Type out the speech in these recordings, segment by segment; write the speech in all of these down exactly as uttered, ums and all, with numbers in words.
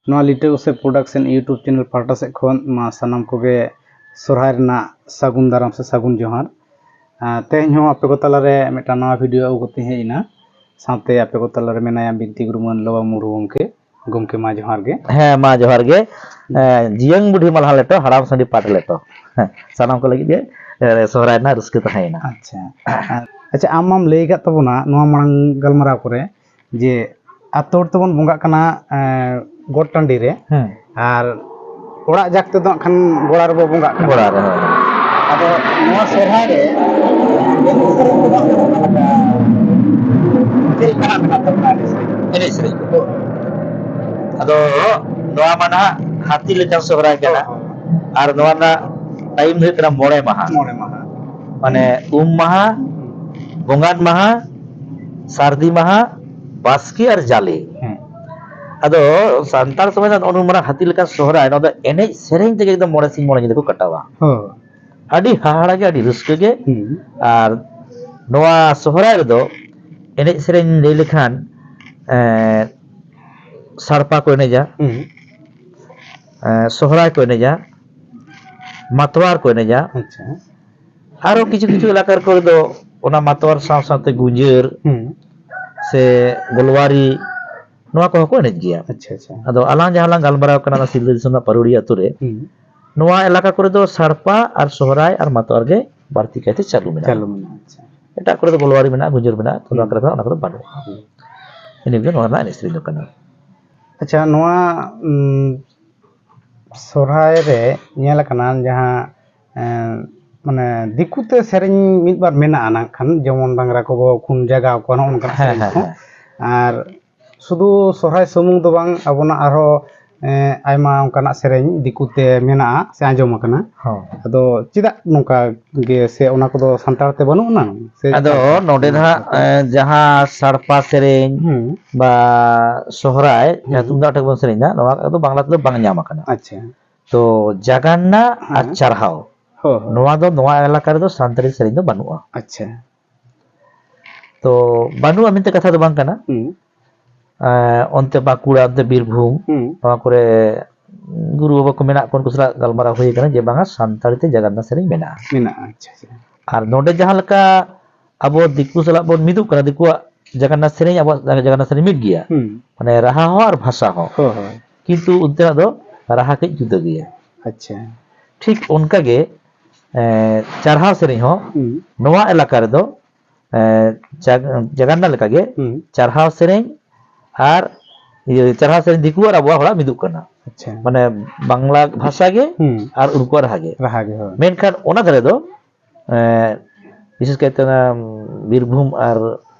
ᱱᱚᱣᱟ ᱞᱤᱴᱟᱹ ᱜᱚᱥᱟᱭ production YouTube channel ᱯᱟᱦᱴᱟ ᱥᱮᱫ ᱠᱷᱚᱱ ᱢᱟ ᱥᱟᱱᱟᱢ ᱠᱚᱜᱮ ᱥᱚᱨᱦᱟᱭ ᱨᱮᱱᱟᱜ ᱥᱟᱹᱜᱩᱱ ᱫᱟᱨᱟᱢ ᱥᱮ ᱥᱟᱹᱜᱩᱱ ᱡᱚᱦᱟᱨ᱾ ᱟᱨ ᱛᱮᱦᱮᱧ ᱦᱚᱸ ᱟᱯᱮ ᱠᱚ ᱛᱟᱞᱟᱨᱮ ᱢᱤᱫᱴᱟᱝ ᱱᱟᱣᱟ ᱵᱷᱤᱰᱤᱭᱳ ᱟᱹᱜᱩ ᱠᱟᱛᱮᱧ ᱦᱮᱡ ᱮᱱᱟ᱾ ᱥᱟᱶᱛᱮ ᱟᱯᱮ ᱠᱚ ᱛᱟᱞᱟᱨᱮ ᱢᱮᱱᱟᱭᱟ ᱵᱤᱱᱛᱤ ᱜᱩᱨᱩ ᱢᱟᱹᱱ ᱞᱚᱵᱟ ᱢᱩᱨᱢᱩ ᱜᱚᱢᱠᱮ᱾ ᱜᱚᱢᱠᱮ, ᱢᱟ ᱡᱚᱦᱟᱨ ᱜᱮ᱾ ᱦᱮᱸ, ᱢᱟ ᱡᱚᱦᱟᱨ ᱜᱮ᱾ ᱮᱸ, ᱡᱤᱭᱟᱹᱝ ᱵᱩᱰᱷᱤ ᱢᱟᱞᱦᱟ ᱞᱮᱴᱚ, ᱦᱟᱲᱟᱢ ᱥᱟᱺᱰᱤ ᱯᱟᱴ ᱞᱮᱴᱚ᱾ ᱦᱮᱸ, ᱥᱟᱱᱟᱢ ᱠᱚ ᱞᱟᱹᱜᱤᱫ ᱜᱮ, ᱮ, ᱥᱚᱦᱨᱟᱭ ᱨᱮᱱᱟᱜ ᱨᱟᱹᱥᱠᱟᱹ ᱛᱟᱦᱮᱸᱭᱮᱱᱟ᱾ ᱟᱪᱪᱷᱟ᱾ ᱟᱪᱪᱷᱟ, ᱟᱢ ᱢᱟᱢ ᱞᱟᱹᱭ ᱟᱠᱟᱫ ᱛᱟᱵᱚᱱᱟ ᱱᱚᱣᱟ ᱢᱟᱲᱟᱝ ᱜᱟᱞᱢᱟᱨᱟᱣ ᱠᱚᱨᱮ ᱡᱮ ᱟᱛᱳ ᱦᱚᱲ ᱛᱮᱵᱚᱱ ᱵᱚᱸᱜᱟᱜ ᱠᱟᱱᱟ, ᱮᱸ, ᱜᱚᱴ ᱴᱟᱺᱰᱤ ᱨᱮ, ᱦᱮᱸ᱾ ᱟᱨ ᱚᱲᱟᱜ ᱡᱟᱠ ᱛᱮᱫᱚ ᱦᱟᱸᱜ ᱠᱷᱟᱱ ᱜᱚᱲᱟ ᱨᱮᱵᱚ ᱵᱚᱸᱜᱟᱜ ᱠᱟᱱᱟ᱾ ᱜᱚᱲᱟ ᱨᱮ, ᱦᱳᱭ᱾ ᱟᱫᱚ ᱱᱚᱣᱟ ᱥᱚᱨᱦᱟᱭ ᱨᱮ ᱮᱱᱮᱡ ᱥᱮᱨᱮᱧ ᱠᱚᱫᱚ ᱦᱟᱸᱜ ᱠᱷᱟᱱ ᱚᱠᱟ ᱞᱮᱠᱟ? ᱪᱮᱫ ᱞᱮᱠᱟᱱᱟᱜ ᱢᱮᱱᱟᱜ ᱛᱟᱵᱚᱱᱟ ᱮᱱᱮᱡ ᱥᱮᱨᱮᱧ? ᱮᱱᱮᱡ ᱥᱮᱨᱮᱧ ᱠᱚ᱾ ᱟᱫᱚ ᱱᱚᱣᱟ ᱢᱟ ᱱᱟᱦᱟᱜ ᱦᱟᱹᱛᱤ ᱞᱮᱠᱟᱱ ᱥᱚᱦᱨᱟᱭ ᱠᱟᱱᱟ᱾ ᱦᱳᱭ, ᱦᱳᱭ᱾ ᱟᱨ ᱱᱚᱣᱟ ᱨᱮᱱᱟᱜ ᱴᱟᱭᱤᱢ ᱫᱚ ᱦᱩᱭᱩᱜ ᱠᱟᱱᱟ ᱢᱚᱬᱮ ᱢᱟᱦᱟ᱾ ᱢᱚᱬᱮ ᱢᱟᱦᱟ᱾ ᱢᱟᱱᱮ ᱩᱢ ᱢᱟᱦᱟ, ᱦᱩᱸ᱾ ᱵᱚᱸᱜᱟᱱ ᱢᱟᱦᱟ, ᱥᱟᱹᱨᱫᱤ ᱢᱟᱦᱟ, ᱵᱟᱥᱠᱮ ᱟᱨ ᱡᱟᱞᱮ᱾ ᱦᱮᱸ᱾ ᱟᱫᱚ ᱥᱟᱱᱛᱟᱲ ᱥᱚᱢᱟᱡᱽ ᱨᱮᱱᱟᱜ ᱱᱚᱜᱼᱚ ᱱᱚᱣᱟ ᱦᱟᱹᱛᱤ ᱞᱮᱠᱟᱱ ᱥᱚᱦᱨᱟᱭ, ᱱᱚᱣᱟ ᱫᱚ ᱮᱱᱮᱡ ᱥᱮᱨᱮᱧ ᱛᱮᱜᱮ ᱮᱠᱫᱚᱢ ᱢᱚᱬᱮ ᱥᱤᱧ ᱢᱚᱬᱮ ᱧᱤᱫᱟᱹ ᱠᱚ ᱠᱟᱴᱟᱣᱟ᱾ ᱦᱳᱭ᱾ ᱟᱹᱰᱤ ᱦᱟᱦᱟᱲᱟ ᱜᱮ, ᱟᱹᱰᱤ ᱨᱟᱹᱥᱠᱟᱹ ᱜᱮ᱾ ᱦᱩᱸ᱾ ᱟᱨ ᱱᱚᱣᱟ ᱥᱚᱦᱨᱟᱭ ᱨᱮᱫᱚ ᱮᱱᱮᱡ ᱥᱮᱨᱮᱧ ᱞᱟᱹᱭ ᱞᱮᱠᱷᱟᱱ, ᱮᱸ, ᱥᱟᱲᱯᱟ ᱠᱚ ᱮᱱᱮᱡᱟ, ᱦᱩᱸ᱾ ᱮᱸ, ᱥᱚᱦᱨᱟᱭ ᱠᱚ ᱮᱱᱮᱡᱟ, ᱢᱟᱛᱣᱟᱨ ᱠᱚ ᱮᱱᱮᱡᱟ᱾ ᱟᱪᱪᱷᱟ᱾ ᱟᱨᱚ ᱠᱤᱪᱷᱩ ᱠᱤᱪᱷᱩ ᱮᱞᱟᱠᱟ ᱠᱚᱨᱮ ᱫᱚ ᱚᱱᱟ ᱢᱟᱛᱣᱟᱨ ᱥᱟᱶ ᱥᱟᱶᱛᱮ ᱜᱩᱸᱡᱟᱹᱨ ᱦᱩᱸ᱾ ᱥᱮ ᱜᱳᱞᱣᱟᱨᱤ, ᱱᱚᱣᱟ ᱠᱚᱦᱚᱸ ᱠᱚ ᱮᱱᱮᱡ ᱜᱮᱭᱟ᱾ ᱟᱪᱪᱷᱟ, ᱟᱪᱪᱷᱟ᱾ ᱟᱫᱚ ᱟᱞᱟᱝ ᱡᱟᱦᱟᱸ ᱞᱟᱝ ᱜᱟᱞᱢᱟᱨᱟᱣ ᱠᱟᱱᱟ, ᱚᱱᱟ ᱥᱤᱞᱫᱟᱹ ᱫᱤᱥᱚᱢ ᱨᱮᱱᱟᱜ ᱯᱟᱹᱨᱩᱲᱤᱭᱟᱹ ᱟᱹᱛᱩ ᱨᱮ, ᱦᱩᱸ᱾ ᱱᱚᱣᱟ ᱮᱞᱟᱠᱟ ᱠᱚᱨᱮ ᱫᱚ ᱥᱟᱲᱯᱟ ᱟᱨ ᱥᱚᱦᱨᱟᱭ ᱟᱨ ᱢᱟᱛᱣᱟᱨ ᱜᱮ ᱵᱟᱹᱲᱛᱤ ᱠᱟᱭᱛᱮ ᱪᱟᱹᱞᱩ ᱢᱮᱱᱟᱜᱼᱟ᱾ ᱪᱟᱹᱞᱩ ᱢᱮᱱᱟᱜᱼᱟ, ᱟᱪᱪᱷᱟ᱾ ᱮᱴᱟᱜ ᱠᱚᱨᱮ ᱫᱚ ᱜᱳᱞᱣᱟᱨᱤ ᱢᱮᱱᱟᱜᱼᱟ, ᱜᱩᱸᱡᱟᱹᱨ ᱢᱮᱱᱟᱜᱼᱟ, ᱛᱚ ᱱᱚᱣᱟ ᱦᱩᱸ᱾ ᱠᱚᱨᱮ ᱫᱚ ᱵᱟᱹᱱᱩᱜᱼᱟ᱾ ᱦᱩᱸ᱾ ᱤᱱᱟᱹ ᱜᱮ ᱱᱚᱣᱟ ᱨᱮᱱᱟᱜ ᱮᱱᱮᱡ ᱥᱮᱨᱮᱧ ᱫᱚ ᱠᱟᱱᱟ᱾ ᱟᱪᱪᱷᱟ, ᱱᱚᱣᱟ, ᱩᱢ, ᱥᱚᱦᱨᱟᱭ ᱨᱮ ᱧᱮᱞ ᱟᱠᱟᱱᱟ ᱡᱟᱦᱟᱸ, ᱮᱸ, ᱢᱟᱱᱮ ᱫᱤᱠᱩ ᱛᱮ ᱥᱮᱨᱮᱧ ᱢᱤᱫ ᱵᱟᱨ ᱢᱮᱱᱟᱜᱼᱟ ᱱᱟᱜ ᱠᱷᱟᱱ, ᱡᱮᱢᱚᱱ ᱰᱟᱝᱨᱟ ᱠᱚᱵᱚ ᱠᱷᱩᱱ ᱡᱟᱜᱟᱣ ᱠᱚᱣᱟ, ᱱᱚᱜᱼᱚ ᱱᱚᱝᱠᱟᱱᱟᱜ ᱦᱮᱸ, ᱥᱮᱨᱮᱧ ᱦᱮᱸ, ᱠᱚ᱾ ᱦᱮᱸ᱾ ᱟᱨ ᱥᱩᱫᱷᱩ ᱥᱚᱦᱨᱟᱭ ᱥᱩᱢᱩᱝ ᱫᱚ ᱵᱟᱝ, ᱟᱵᱚᱱᱟᱜ ᱟᱨᱦᱚᱸ, ᱮᱸ, ᱟᱭᱢᱟ ᱚᱱᱠᱟᱱᱟᱜ ᱥᱮᱨᱮᱧ ᱫᱤᱠᱩ ᱛᱮ ᱢᱮᱱᱟᱜᱼᱟ ᱥᱮ ᱟᱸᱡᱚᱢ ᱟᱠᱟᱱᱟ᱾ ᱦᱚᱸ᱾ ᱟᱫᱚ ᱪᱮᱫᱟᱜ ᱱᱚᱝᱠᱟ ᱜᱮ, ᱥᱮ ᱚᱱᱟ ᱠᱚᱫᱚ ᱥᱟᱱᱛᱟᱲ ᱛᱮ ᱵᱟᱹᱱᱩᱜ ᱟᱱᱟᱝ? ᱥᱮ ᱟᱫᱚ ᱚᱠᱟ ᱞᱮᱠᱟ? ᱱᱚᱰᱮ ᱫᱚ ᱦᱟᱸᱜ, ᱦᱮᱸ᱾ ᱮᱸ, ᱡᱟᱦᱟᱸ ᱥᱟᱲᱯᱟ ᱥᱮᱨᱮᱧ ᱦᱩᱸ᱾ ᱵᱟ ᱥᱚᱦᱨᱟᱭ, ᱡᱟᱦᱟᱸ ᱦᱩᱸ᱾ ᱛᱩᱢᱫᱟᱜ ᱴᱷᱮᱠ ᱵᱚᱱ ᱥᱮᱨᱮᱧ ᱮᱫᱟ, ᱱᱚᱣᱟ ᱫᱚ ᱵᱟᱝᱞᱟ ᱛᱮᱫᱚ ᱵᱟᱝ ᱧᱟᱢ ᱟᱠᱟᱱᱟ᱾ ᱟᱪᱪᱷᱟ᱾ ᱛᱚ ᱡᱟᱜᱟᱱᱱᱟ ᱟᱨ ᱦᱮᱸ᱾ ᱪᱟᱨᱦᱟᱣ, ᱦᱳᱭ, ᱦᱳᱭ᱾ ᱱᱚᱣᱟ ᱫᱚ, ᱱᱚᱣᱟ ᱮᱞᱟᱠᱟ ᱨᱮᱫᱚ ᱥᱟᱱᱛᱟᱲᱤ ᱥᱮᱨᱮᱧ ᱫᱚ ᱵᱟᱹᱱᱩᱜᱼᱟ᱾ ᱟᱪᱪᱷᱟ᱾ ᱛᱚ ᱵᱟᱹᱱᱩᱜᱼᱟ ᱢᱮᱱᱛᱮ ᱠᱟᱛᱷᱟ ᱫᱚ ᱵᱟᱝ ᱠᱟᱱᱟ᱾ ᱦᱩᱸ᱾ ᱮᱸ, ᱚᱱᱛᱮ ᱵᱟᱸᱠᱩᱲᱟ, ᱚᱱᱛᱮ ᱵᱤᱨᱵᱷᱩᱢ, ᱦᱩᱸ᱾ ᱱᱚᱣᱟ ᱠᱚᱨᱮ ᱜᱩᱨᱩ ᱵᱟᱵᱟ ᱠᱚ ᱢᱮᱱᱟᱜ ᱠᱚ, ᱩᱱᱠᱩ ᱥᱟᱞᱟᱜ ᱜᱟᱞᱢᱟᱨᱟᱣ ᱦᱩᱭ ᱟᱠᱟᱱᱟ ᱡᱮ ᱵᱟᱝᱟ, ᱥᱟᱱᱛᱟᱲᱤ ᱛᱮ ᱡᱟᱜᱟᱱᱱᱟ ᱥᱮᱨᱮᱧ ᱢᱮᱱᱟᱜᱼᱟ᱾ ᱢᱮᱱᱟᱜᱼᱟ, ᱟᱪᱪᱷᱟ, ᱟᱪᱪᱷᱟ᱾ ᱟᱨ ᱱᱚᱰᱮ ᱡᱟᱦᱟᱸ ᱞᱮᱠᱟ ᱟᱵᱚ ᱫᱤᱠᱩ ᱥᱟᱞᱟᱜ ᱵᱚᱱ ᱢᱤᱫᱚᱜ ᱠᱟᱱᱟ, ᱫᱤᱠᱩᱣᱟᱜ ᱡᱟᱜᱟᱱᱱᱟ ᱥᱮᱨᱮᱧ, ᱟᱵᱚᱣᱟᱜ ᱡᱟᱜᱟᱱᱱᱟ ᱥᱮᱨᱮᱧ ᱢᱤᱫ ᱜᱮᱭᱟ, ᱦᱩᱸ᱾ ᱢᱟᱱᱮ ᱨᱟᱦᱟ ᱦᱚᱸ ᱟᱨ ᱵᱷᱟᱥᱟ ᱦᱚᱸ᱾ ᱦᱳᱭ, ᱦᱳᱭ᱾ ᱠᱤᱱᱛᱩ ᱚᱱᱛᱮᱱᱟᱜ ᱫᱚ ᱨᱟᱦᱟ ᱠᱟᱹᱡ ᱡᱩᱫᱟᱹ ᱜᱮᱭᱟ᱾ ᱟᱪᱪᱷᱟ᱾ ᱴᱷᱤᱠ ᱚᱱᱠᱟ ᱜᱮ, ᱮᱸ, ᱪᱟᱨᱦᱟᱣ ᱥᱮᱨᱮᱧ ᱦᱚᱸ ᱦᱩᱸ᱾ ᱱᱚᱣᱟ ᱮᱞᱟᱠᱟ ᱨᱮᱫᱚ, ᱮᱸ, ᱡᱟᱜ-, ᱡᱟᱜᱟᱱᱱᱟ ᱞᱮᱠᱟ ᱜᱮ ᱦᱩᱸ᱾ ᱪᱟᱨᱦᱟᱣ ᱥᱮᱨᱮᱧ ᱟᱨ ᱤᱭᱟᱹ, ᱪᱟᱨᱦᱟᱣ ᱥᱮᱨᱮᱧ ᱫᱤᱠᱩ ᱟᱨ ᱟᱵᱚᱣᱟᱜ ᱦᱚᱲᱟᱜ ᱢᱤᱫᱚᱜ ᱠᱟᱱᱟ᱾ ᱟᱪᱪᱷᱟ᱾ ᱢᱟᱱᱮ ᱵᱟᱝᱞᱟ ᱵᱷᱟᱥᱟ ᱜᱮ ᱦᱩᱸ᱾ ᱟᱨ ᱩᱱᱠᱩᱣᱟᱜ ᱨᱟᱦᱟ ᱜᱮ᱾ ᱨᱟᱦᱟ ᱜᱮ, ᱦᱳᱭ᱾ ᱢᱮᱱᱠᱷᱟᱱ ᱚᱱᱟ ᱫᱷᱟᱨᱮ ᱫᱚ, ᱮᱸ, ᱵᱤᱥᱮᱥ ᱠᱟᱭᱛᱮ ᱚᱱᱟ ᱵᱤᱨᱵᱷᱩᱢ ᱟᱨ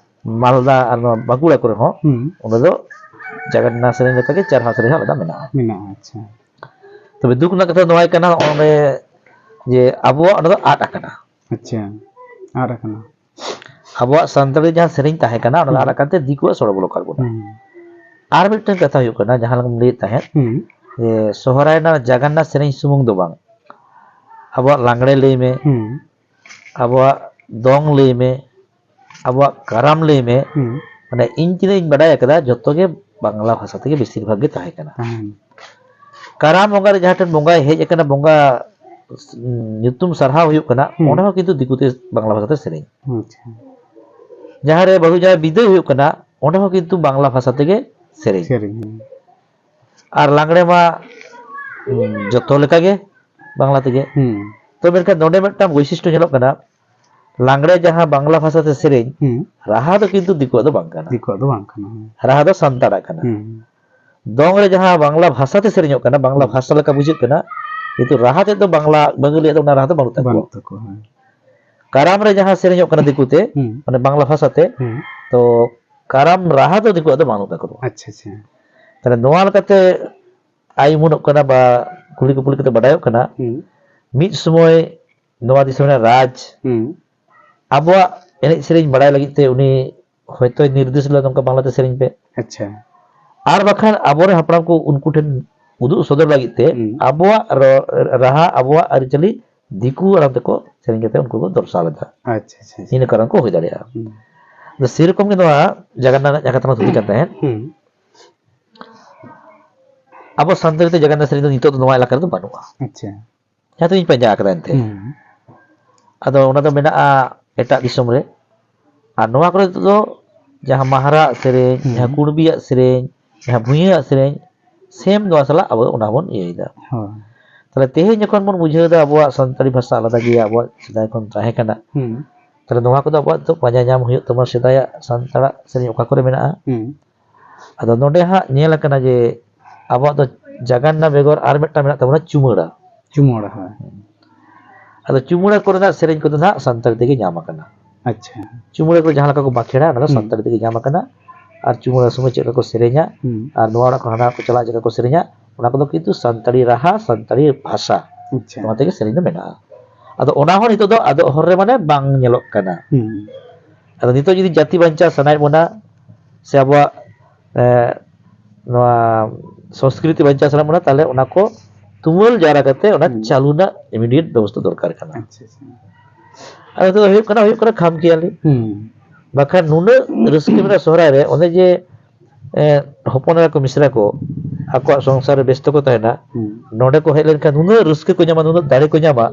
ᱢᱟᱞᱫᱟ ᱟᱨ ᱱᱚᱣᱟ ᱵᱟᱸᱠᱩᱲᱟ ᱠᱚᱨᱮ ᱦᱚᱸ ᱦᱩᱸ᱾ ᱚᱸᱰᱮ ᱫᱚ ᱡᱟᱜᱟᱱᱱᱟ ᱥᱮᱨᱮᱧ ᱞᱮᱠᱟᱜᱮ ᱪᱟᱨᱦᱟᱣ ᱥᱮᱨᱮᱧ ᱦᱚᱸ ᱟᱞᱟᱫᱟ ᱢᱮᱱᱟᱜᱼᱟ᱾ ᱢᱮᱱᱟᱜᱼᱟ, ᱟᱪᱪᱷᱟ᱾ ᱛᱚᱵᱮ ᱫᱩᱠ ᱨᱮᱱᱟᱜ ᱠᱟᱛᱷᱟ ᱫᱚ ᱱᱚᱣᱟ ᱠᱟᱱᱟ, ᱱᱚᱜᱼᱚᱭ ᱡᱮ ᱟᱵᱚᱣᱟᱜ ᱚᱸᱰᱮ ᱫᱚ ᱟᱫ ᱟᱠᱟᱱᱟ᱾ ᱟᱪᱪᱷᱟ, ᱟᱫ ᱟᱠᱟᱱᱟ᱾ ᱟᱵᱚᱣᱟᱜ ᱥᱟᱱᱛᱟᱲᱤ ᱡᱟᱦᱟᱸ ᱥᱮᱨᱮᱧ ᱛᱟᱦᱮᱸ ᱠᱟᱱᱟ, ᱚᱱᱟ ᱫᱚ ᱦᱩᱸ᱾ ᱟᱫ ᱟᱠᱟᱱ ᱛᱮ ᱫᱤᱠᱩᱣᱟᱜ ᱥᱚᱲᱚ ᱵᱚᱞᱚ ᱠᱟᱱ ᱵᱚᱱᱟ᱾ ᱦᱩᱸ᱾ ᱟᱨ ᱢᱤᱫᱴᱮᱱ ᱠᱟᱛᱷᱟ ᱦᱩᱭᱩᱜ ᱠᱟᱱᱟ, ᱡᱟᱦᱟᱸ ᱞᱮᱠᱟᱢ ᱞᱟᱹᱭᱮᱫ ᱛᱟᱦᱮᱸᱫ, ᱦᱩᱸ᱾ ᱡᱮ ᱥᱚᱦᱨᱟᱭ ᱨᱮᱱᱟᱜ ᱡᱟᱜᱟᱱᱱᱟ ᱥᱮᱨᱮᱧ ᱥᱩᱢᱩᱝ ᱫᱚ ᱵᱟᱝ, ᱟᱵᱚᱣᱟᱜ ᱞᱟᱜᱽᱲᱮ ᱞᱟᱹᱭ ᱢᱮ, ᱦᱩᱸ᱾ ᱟᱵᱚᱣᱟᱜ ᱫᱚᱝ ᱞᱟᱹᱭ ᱢᱮ, ᱟᱵᱚᱣᱟᱜ ᱠᱟᱨᱟᱢ ᱞᱟᱹᱭ ᱢᱮ, ᱦᱩᱸ᱾ ᱢᱟᱱᱮ ᱤᱧ ᱛᱤᱱᱟᱹᱜ ᱤᱧ ᱵᱟᱰᱟᱭ ᱟᱠᱟᱫᱟ, ᱡᱚᱛᱚ ᱜᱮ ᱵᱟᱝᱞᱟ ᱵᱷᱟᱥᱟ ᱛᱮᱜᱮ ᱵᱮᱥᱤᱨ ᱵᱷᱟᱜᱽ ᱜᱮ ᱛᱟᱦᱮᱸ ᱠᱟᱱᱟ᱾ ᱛᱟᱦᱮᱸ᱾ ᱠᱟᱨᱟᱢ ᱵᱚᱸᱜᱟ ᱨᱮ ᱡᱟᱦᱟᱸ ᱴᱷᱮᱱ ᱵᱚᱸᱜᱟᱭ ᱦᱮᱡ ᱟᱠᱟᱱᱟ, ᱵᱚᱸᱜᱟ, ᱩᱸ, ᱧᱩᱛᱩᱢ ᱥᱟᱨᱦᱟᱣ ᱦᱩᱭᱩᱜ ᱠᱟᱱᱟ, ᱦᱩᱸ᱾ ᱚᱸᱰᱮ ᱦᱚᱸ ᱠᱤᱱᱛᱩ ᱫᱤᱠᱩ ᱛᱮ, ᱵᱟᱝᱞᱟ ᱵᱷᱟᱥᱟ ᱛᱮ ᱥᱮᱨᱮᱧ᱾ ᱟᱪᱪᱷᱟ᱾ ᱡᱟᱦᱟᱸ ᱨᱮ ᱵᱟᱹᱦᱩ ᱡᱟᱶᱟᱭ ᱵᱤᱫᱟᱹᱭ ᱦᱩᱭᱩᱜ ᱠᱟᱱᱟ, ᱚᱸᱰᱮ ᱦᱚᱸ ᱠᱤᱱᱛᱩ ᱵᱟᱝᱞᱟ ᱵᱷᱟᱥᱟ ᱛᱮᱜᱮ ᱥᱮᱨᱮᱧ᱾ ᱥᱮᱨᱮᱧ, ᱦᱩᱸ᱾ ᱟᱨ ᱞᱟᱜᱽᱲᱮ ᱢᱟ, ᱩᱸ, ᱡᱚᱛᱚ ᱞᱮᱠᱟ ᱜᱮ ᱵᱟᱝᱞᱟ ᱛᱮᱜᱮ᱾ ᱦᱩᱸ᱾ ᱛᱚ ᱢᱮᱱᱠᱷᱟᱱ ᱱᱚᱰᱮ ᱢᱤᱫᱴᱟᱝ ᱵᱳᱭᱥᱤᱥᱴᱚ ᱧᱮᱞᱚᱜ ᱠᱟᱱᱟ, ᱞᱟᱜᱽᱲᱮ ᱡᱟᱦᱟᱸ ᱵᱟᱝᱞᱟ ᱵᱷᱟᱥᱟ ᱛᱮ ᱥᱮᱨᱮᱧ, ᱦᱩᱸ᱾ ᱨᱟᱦᱟ ᱫᱚ ᱠᱤᱱᱛᱩ ᱫᱤᱠᱩᱣᱟᱜ ᱫᱚ ᱵᱟᱝ ᱠᱟᱱᱟ᱾ ᱫᱤᱠᱩᱣᱟᱜ ᱫᱚ ᱵᱟᱝ ᱠᱟᱱᱟ, ᱦᱩᱸ᱾ ᱨᱟᱦᱟ ᱫᱚ ᱥᱟᱱᱛᱟᱲᱟᱜ ᱠᱟᱱᱟ᱾ ᱦᱩᱸ᱾ ᱫᱚᱝ ᱨᱮ ᱡᱟᱦᱟᱸ ᱵᱟᱝᱞᱟ ᱵᱷᱟᱥᱟ ᱛᱮ ᱥᱮᱨᱮᱧᱚᱜ ᱠᱟᱱᱟ, ᱵᱟᱝᱞᱟ ᱦᱩᱸ᱾ ᱵᱷᱟᱥᱟ ᱞᱮᱠᱟ ᱵᱩᱡᱷᱟᱹᱜ ᱠᱟᱱᱟ, ᱠᱤᱱᱛᱩ ᱨᱟᱦᱟ ᱛᱮᱫ ᱫᱚ ᱵᱟᱝᱞᱟ, ᱵᱟᱝᱜᱟᱹᱞᱤᱭᱟᱜ ᱫᱚ ᱚᱱᱟ ᱨᱟᱦᱟ ᱫᱚ ᱵᱟᱹᱱᱩᱜ ᱛᱟᱠᱚᱣᱟ᱾ ᱵᱟᱹᱱᱩᱜ ᱛᱟᱠᱚᱣᱟ, ᱦᱮᱸ᱾ ᱠᱟᱨᱟᱢ ᱨᱮ ᱡᱟᱦᱟᱸ ᱥᱮᱨᱮᱧᱚᱜ ᱠᱟᱱᱟ ᱫᱤᱠᱩ ᱛᱮ, ᱦᱩᱸ᱾ ᱢᱟᱱᱮ ᱵᱟᱝᱞᱟ ᱵᱷᱟᱥᱟ ᱛᱮ, ᱦᱩᱸ᱾ ᱛᱚ ᱠᱟᱨᱟᱢ ᱨᱟᱦᱟ ᱫᱚ ᱫᱤᱠᱩᱣᱟᱜ ᱫᱚ ᱵᱟᱹᱱᱩᱜ ᱛᱟᱠᱚᱣᱟ᱾ ᱟᱪᱪᱷᱟ, ᱟᱪᱪᱷᱟ᱾ ᱛᱟᱦᱞᱮ ᱱᱚᱣᱟ ᱞᱮᱠᱟᱛᱮ ᱟᱭ ᱩᱢᱟᱹᱱᱚᱜ ᱠᱟᱱᱟ ᱵᱟ ᱠᱩᱞᱤ ᱠᱩᱯᱩᱞᱤ ᱠᱟᱛᱮ ᱵᱟᱰᱟᱭᱚᱜ ᱠᱟᱱᱟ, ᱦᱩᱸ᱾ ᱢᱤᱫ ᱥᱚᱢᱚᱭ ᱱᱚᱣᱟ ᱫᱤᱥᱚᱢ ᱨᱮ ᱨᱟᱡᱽ, ᱦᱩᱸ᱾ ᱟᱵᱚᱣᱟᱜ ᱮᱱᱮᱡ ᱥᱮᱨᱮᱧ ᱵᱟᱲᱟᱭ ᱞᱟᱹᱜᱤᱫ ᱛᱮ ᱩᱱᱤ ᱦᱚᱭᱛᱳᱭ ᱱᱤᱨᱫᱮᱥ ᱞᱮᱫᱟ, ᱱᱚᱝᱠᱟ ᱵᱟᱝᱞᱟᱛᱮ ᱥᱮᱨᱮᱧ ᱯᱮ᱾ ᱟᱪᱪᱷᱟ᱾ ᱟᱨ ᱵᱟᱠᱷᱟᱱ ᱟᱵᱚᱨᱮᱱ ᱦᱟᱯᱲᱟᱢ ᱠᱚ ᱩᱱᱠᱩ ᱴᱷᱮᱱ ᱩᱫᱩᱜ ᱥᱚᱫᱚᱨ ᱞᱟᱹᱜᱤᱫ ᱛᱮ ᱦᱩᱸ᱾ ᱟᱵᱚᱣᱟᱜ ᱨᱚ-, ᱨᱟᱦᱟ, ᱟᱵᱚᱣᱟᱜ ᱟᱹᱨᱤᱪᱟᱹᱞᱤ ᱫᱤᱠᱩ ᱟᱲᱟᱝ ᱛᱮᱠᱚ ᱥᱮᱨᱮᱧ ᱠᱟᱛᱮ ᱩᱱᱠᱩ ᱠᱚ ᱫᱚᱨᱥᱟᱣ ᱞᱮᱫᱟ᱾ ᱟᱪᱪᱷᱟ, ᱟᱪᱪᱷᱟ, ᱟᱪᱪᱷᱟ᱾ ᱤᱱᱟᱹ ᱠᱟᱨᱚᱱ ᱠᱚ ᱦᱩᱭ ᱫᱟᱲᱮᱭᱟᱜᱼᱟ᱾ ᱦᱩᱸ᱾ ᱟᱫᱚ ᱥᱮᱨᱚᱠᱚᱢ ᱜᱮ ᱱᱚᱣᱟ ᱡᱟᱜᱟᱱᱱᱟ ᱨᱮᱱᱟᱜ ᱡᱟᱦᱟᱸ ᱠᱟᱛᱷᱟ ᱞᱟᱝ ᱛᱷᱩᱛᱤ ᱠᱟᱱ ᱛᱟᱦᱮᱸᱫ, ᱦᱩᱸ᱾ ᱟᱵᱚ ᱥᱟᱱᱛᱟᱲᱤ ᱛᱮ ᱡᱟᱜᱟᱱᱱᱟ ᱥᱮᱨᱮᱧ ᱫᱚ ᱱᱤᱛᱚᱜ ᱫᱚ ᱱᱚᱣᱟ ᱮᱞᱟᱠᱟ ᱨᱮᱫᱚ ᱵᱟᱹᱱᱩᱜᱼᱟ᱾ ᱟᱪᱪᱷᱟ᱾ ᱡᱟᱦᱟᱸ ᱛᱤᱱᱟᱹᱜ ᱤᱧ ᱯᱟᱸᱡᱟ ᱟᱠᱟᱫᱟ ᱮᱱᱛᱮ᱾ ᱦᱩᱸ᱾ ᱟᱫᱚ ᱚᱱᱟ ᱫᱚ ᱢᱮᱱᱟᱜᱼᱟ ᱮᱴᱟᱜ ᱫᱤᱥᱚᱢ ᱨᱮ᱾ ᱟᱨ ᱱᱚᱣᱟ ᱠᱚᱨᱮ ᱫᱚ ᱡᱟᱦᱟᱸ ᱢᱟᱦᱟᱨᱟᱜ ᱥᱮᱨᱮᱧ, ᱦᱩᱸ᱾ ᱡᱟᱦᱟᱸ ᱠᱩᱬᱵᱤᱭᱟᱜ ᱥᱮᱨᱮᱧ, ᱡᱟᱦᱟᱸ ᱵᱷᱩᱭᱟᱹᱝᱟᱜ ᱥᱮᱨᱮᱧ, ᱥᱮᱢ ᱱᱚᱣᱟ ᱥᱟᱞᱟᱜ ᱟᱵᱚ ᱚᱱᱟ ᱵᱚᱱ ᱤᱭᱟᱹᱭᱮᱫᱟ᱾ ᱦᱳᱭ᱾ ᱛᱟᱦᱞᱮ ᱛᱮᱦᱮᱧ ᱡᱚᱠᱷᱚᱱ ᱵᱚᱱ ᱵᱩᱡᱷᱟᱹᱣ ᱮᱫᱟ ᱟᱵᱚᱣᱟᱜ ᱥᱟᱱᱛᱟᱲᱤ ᱵᱷᱟᱥᱟ ᱟᱞᱟᱫᱟ ᱜᱮᱭᱟ, ᱟᱵᱚᱣᱟᱜ ᱥᱮᱫᱟᱭ ᱠᱷᱚᱱ ᱛᱟᱦᱮᱸ ᱠᱟᱱᱟ, ᱦᱩᱸ᱾ ᱛᱟᱦᱞᱮ ᱱᱚᱣᱟ ᱠᱚᱫᱚ ᱟᱵᱚᱣᱟᱜ ᱫᱚ ᱯᱟᱸᱡᱟ ᱧᱟᱢ ᱦᱩᱭᱩᱜ ᱛᱟᱵᱚᱱᱟ, ᱥᱮᱫᱟᱭᱟᱜ ᱥᱟᱱᱛᱟᱲᱟᱜ ᱥᱮᱨᱮᱧ ᱚᱠᱟ ᱠᱚᱨᱮ ᱢᱮᱱᱟᱜᱼᱟ᱾ ᱦᱩᱸ᱾ ᱟᱫᱚ ᱱᱚᱰᱮ ᱦᱟᱸᱜ ᱧᱮᱞ ᱟᱠᱟᱱᱟ ᱡᱮ ᱟᱵᱚᱣᱟᱜ ᱫᱚ ᱡᱟᱜᱟᱱᱱᱟ ᱵᱮᱜᱚᱨ ᱟᱨ ᱢᱤᱫᱴᱟᱝ ᱢᱮᱱᱟᱜ ᱛᱟᱵᱚᱱᱟ, ᱪᱩᱢᱟᱹᱲᱟ᱾ ᱪᱩᱢᱟᱹᱲᱟ, ᱦᱳᱭ᱾ ᱟᱫᱚ ᱪᱩᱢᱟᱹᱲᱟ ᱠᱚᱨᱮᱱᱟᱜ ᱥᱮᱨᱮᱧ ᱠᱚᱫᱚ ᱱᱟᱦᱟᱜ ᱥᱟᱱᱛᱟᱲᱤ ᱛᱮᱜᱮ ᱧᱟᱢ ᱟᱠᱟᱱᱟ᱾ ᱟᱪᱪᱷᱟ᱾ ᱪᱩᱢᱟᱹᱲᱟ ᱠᱚ ᱡᱟᱦᱟᱸ ᱞᱮᱠᱟ ᱠᱚ ᱵᱟᱸᱠᱷᱮᱲᱟ, ᱚᱱᱟ ᱫᱚ ᱦᱩᱸ᱾ ᱥᱟᱱᱛᱟᱲᱤ ᱛᱮᱜᱮ ᱧᱟᱢ ᱟᱠᱟᱱᱟ᱾ ᱟᱨ ᱪᱩᱢᱟᱹᱲᱟ ᱥᱚᱢᱚᱭ ᱪᱮᱫ ᱞᱮᱠᱟ ᱠᱚ ᱥᱮᱨᱮᱧᱟ, ᱦᱩᱸ᱾ ᱟᱨ ᱱᱚᱣᱟ ᱚᱲᱟᱜ ᱠᱷᱚᱱ ᱦᱟᱱᱟ ᱠᱚ ᱪᱟᱞᱟᱜ, ᱪᱮᱫ ᱞᱮᱠᱟ ᱠᱚ ᱥᱮᱨᱮᱧᱟ, ᱚᱱᱟ ᱠᱚᱫᱚ ᱠᱤᱱᱛᱩ ᱥᱟᱱᱛᱟᱲᱤ ᱨᱟᱦᱟ, ᱥᱟᱱᱛᱟᱲᱤ ᱵᱷᱟᱥᱟ, ᱟᱪᱪᱷᱟ᱾ ᱱᱚᱣᱟ ᱛᱮᱜᱮ ᱥᱮᱨᱮᱧ ᱫᱚ ᱢᱮᱱᱟᱜᱼᱟ᱾ ᱟᱫᱚ ᱚᱱᱟ ᱦᱚᱸ ᱱᱤᱛᱚᱜ ᱫᱚ ᱟᱫᱚᱜ ᱦᱚᱨ ᱨᱮ ᱢᱟᱱᱮ ᱵᱟᱝ ᱧᱮᱞᱚᱜ ᱠᱟᱱᱟ᱾ ᱦᱩᱸ᱾ ᱟᱫᱚ ᱱᱤᱛᱚᱜ ᱡᱩᱫᱤ ᱡᱟᱹᱛᱤ ᱵᱟᱧᱪᱟᱣ ᱥᱟᱱᱟᱭᱮᱫ ᱵᱚᱱᱟ, ᱥᱮ ᱟᱵᱚᱣᱟᱜ, ᱮ, ᱱᱚᱣᱟ ᱥᱚᱝᱥᱠᱨᱤᱛᱤ ᱵᱟᱧᱪᱟᱣ ᱥᱟᱱᱟᱭᱮᱫ ᱵᱚᱱᱟ, ᱛᱟᱦᱞᱮ ᱚᱱᱟ ᱠᱚ ᱛᱩᱢᱟᱹᱞ ᱡᱟᱣᱨᱟ ᱠᱟᱛᱮ ᱚᱱᱟ ᱦᱩᱸ᱾ ᱪᱟᱹᱞᱩ ᱨᱮᱱᱟᱜ immediate ᱵᱮᱵᱚᱥᱛᱷᱟ ᱫᱚᱨᱠᱟᱨ ᱠᱟᱱᱟ᱾ ᱟᱪᱪᱷᱟ, ᱟᱪᱪᱷᱟ᱾ ᱟᱨ ᱱᱤᱛᱚᱜ ᱫᱚ ᱦᱩᱭᱩᱜ ᱠᱟᱱᱟ, ᱦᱩᱭᱩᱜ ᱠᱟᱱᱟ ᱠᱷᱟᱢ ᱠᱷᱮᱭᱟᱞᱤ᱾ ᱦᱩᱸ᱾ ᱵᱟᱠᱷᱟᱱ ᱱᱩᱱᱟᱹᱜ ᱨᱟᱹᱥᱠᱟᱹ ᱢᱮᱱᱟᱜᱼᱟ ᱥᱚᱦᱨᱟᱭ ᱨᱮ, ᱚᱱᱮ ᱡᱮ, ᱮ, ᱦᱚᱯᱚᱱ ᱮᱨᱟ ᱠᱚ, ᱢᱤᱥᱨᱟ ᱠᱚ, ᱟᱠᱚᱣᱟᱜ ᱥᱚᱝᱥᱟᱨ ᱨᱮ ᱵᱮᱥᱛᱚ ᱠᱚ ᱛᱟᱦᱮᱱᱟ, ᱦᱩᱸ᱾ ᱱᱚᱰᱮ ᱠᱚ ᱦᱮᱡ ᱞᱮᱱᱠᱷᱟᱱ ᱱᱩᱱᱟᱹᱜ ᱨᱟᱹᱥᱠᱟᱹ ᱠᱚ ᱧᱟᱢᱟ, ᱱᱩᱱᱟᱹᱜ ᱫᱟᱲᱮ ᱠᱚ ᱧᱟᱢᱟ,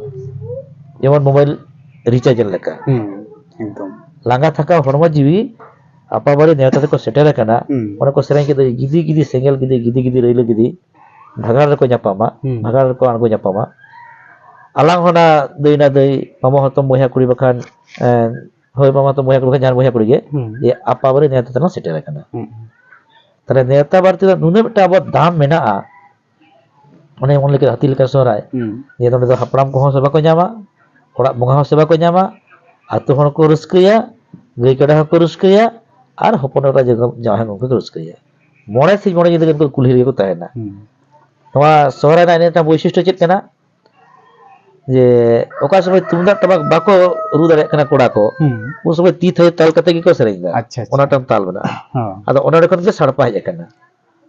ᱡᱮᱢᱚᱱ mobile recharge ᱞᱮᱠᱟ᱾ ᱦᱩᱸ, ᱮᱠᱫᱚᱢ᱾ ᱞᱟᱸᱜᱟ ᱛᱷᱟᱠᱟᱣ ᱦᱚᱲᱢᱚ ᱡᱤᱣᱤ ᱟᱯᱟᱵᱟᱨᱮ ᱱᱮᱣᱛᱟ ᱛᱮᱠᱚ ᱥᱮᱴᱮᱨ ᱟᱠᱟᱱᱟ᱾ ᱦᱩᱸ᱾ ᱚᱱᱟ ᱠᱚ ᱥᱮᱨᱮᱧ ᱠᱮᱫ ᱫᱚ, "ᱜᱤᱫᱤ ᱜᱤᱫᱤ ᱥᱮᱸᱜᱮᱞ ᱜᱤᱫᱤ, ᱜᱤᱫᱤ ᱜᱤᱫᱤ ᱨᱟᱹᱭᱞᱟᱹ ᱜᱤᱫᱤ, ᱵᱷᱟᱜᱟᱲ ᱨᱮᱠᱚ ᱧᱟᱯᱟᱢᱟ, ᱦᱩᱸ᱾ ᱵᱷᱟᱜᱟᱲ ᱨᱮᱠᱚ ᱟᱬᱜᱚ ᱧᱟᱯᱟᱢᱟ᱾ ᱟᱞᱟᱝ ᱦᱚᱸ ᱱᱟ ᱫᱟᱹᱭ ᱱᱟ ᱫᱟᱹᱭ, ᱢᱟᱢᱟ ᱦᱚᱛᱚᱢ ᱵᱚᱭᱦᱟ ᱠᱩᱲᱤ ᱵᱟᱠᱷᱟᱱ, ᱮᱸ, ᱦᱳᱭ, ᱢᱟᱢᱟ ᱦᱚᱛᱚᱢ ᱵᱚᱭᱦᱟ ᱠᱩᱲᱤ ᱵᱟᱠᱷᱟᱱ ᱡᱟᱦᱟᱸ ᱵᱚᱭᱦᱟ ᱠᱩᱲᱤ ᱜᱮ, ᱦᱩᱸ᱾ ᱡᱮ ᱟᱯᱟᱵᱟᱨᱮ ᱱᱮᱣᱛᱟ ᱛᱮᱞᱟᱝ ᱥᱮᱴᱮᱨ ᱟᱠᱟᱱᱟ᱾" ᱦᱩᱸ᱾ ᱛᱟᱦᱞᱮ ᱱᱮᱣᱛᱟ ᱵᱟᱨᱛᱮ ᱫᱚ ᱱᱩᱱᱟᱹᱜ ᱢᱤᱫᱴᱟᱝ ᱟᱵᱚᱣᱟᱜ ᱫᱟᱢ ᱢᱮᱱᱟᱜᱼᱟ, ᱚᱱᱮ ᱵᱚᱱ ᱞᱟᱹᱭ ᱠᱮᱫᱟ ᱦᱟᱹᱛᱤ ᱞᱮᱠᱟ ᱥᱚᱦᱨᱟᱭ᱾ ᱦᱩᱸ᱾ ᱡᱮ ᱱᱚᱸᱰᱮ ᱫᱚ ᱦᱟᱯᱲᱟᱢ ᱠᱚᱦᱚᱸ ᱥᱮᱵᱟ ᱠᱚ ᱧᱟᱢᱟ, ᱚᱲᱟᱜ ᱵᱚᱸᱜᱟ ᱦᱚᱸ ᱥᱮᱵᱟ ᱠᱚ ᱧᱟᱢᱟ, ᱟᱹᱛᱩ ᱦᱚᱲ ᱠᱚ ᱨᱟᱹᱥᱠᱟᱹᱭᱟ, ᱜᱟᱹᱭ ᱠᱟᱰᱟ ᱦᱚᱸᱠᱚ ᱨᱟᱹᱥᱠᱟᱹᱭᱟ, ᱟᱨ ᱦᱚᱯᱚᱱ ᱮᱨᱟ ᱡᱟᱶᱟᱭ ᱦᱚᱸ ᱩᱱᱠᱩ ᱠᱚ ᱨᱟᱹᱥᱠᱟᱹᱭᱟ᱾ ᱢᱚᱬᱮ ᱥᱤᱧ ᱢᱚᱬᱮ ᱧᱤᱫᱟᱹ ᱜᱮ ᱩᱱᱠᱩ ᱠᱩᱞᱦᱤ ᱨᱮᱜᱮ ᱠᱚ ᱛᱟᱦᱮᱱᱟ᱾ ᱦᱩᱸ᱾ ᱱᱚᱣᱟ ᱥᱚᱦᱨᱟᱭ ᱨᱮᱱᱟᱜ ᱮᱱᱮᱡ ᱨᱮᱱᱟᱜ ᱵᱳᱭᱥᱤᱥᱴᱚ ᱪᱮᱫ ᱠᱟᱱᱟ? ᱡᱮ ᱚᱠᱟ ᱥᱚᱢᱚᱭ ᱛᱩᱢᱫᱟᱜ ᱴᱟᱢᱟᱠ ᱵᱟᱠᱚ ᱨᱩ ᱫᱟᱲᱮᱭᱟᱜ ᱠᱟᱱᱟ ᱠᱚᱲᱟ ᱠᱚ, ᱦᱩᱸ᱾ ᱩᱱ ᱥᱚᱢᱚᱭ ᱛᱤ ᱛᱷᱟᱭᱚ ᱛᱟᱞ ᱠᱟᱛᱮ ᱜᱮᱠᱚ ᱥᱮᱨᱮᱧ ᱮᱫᱟ᱾ ᱟᱪᱪᱷᱟ, ᱟᱪᱪᱷᱟ᱾ ᱚᱱᱟ ᱢᱤᱫᱴᱟᱝ ᱛᱟᱞ ᱢᱮᱱᱟᱜᱼᱟ᱾ ᱦᱚᱸ᱾ ᱟᱫᱚ ᱚᱱᱟ ᱚᱸᱰᱮ ᱠᱷᱚᱱ ᱜᱮ ᱥᱟᱲᱯᱟ ᱦᱮᱡ ᱟᱠᱟᱱᱟ᱾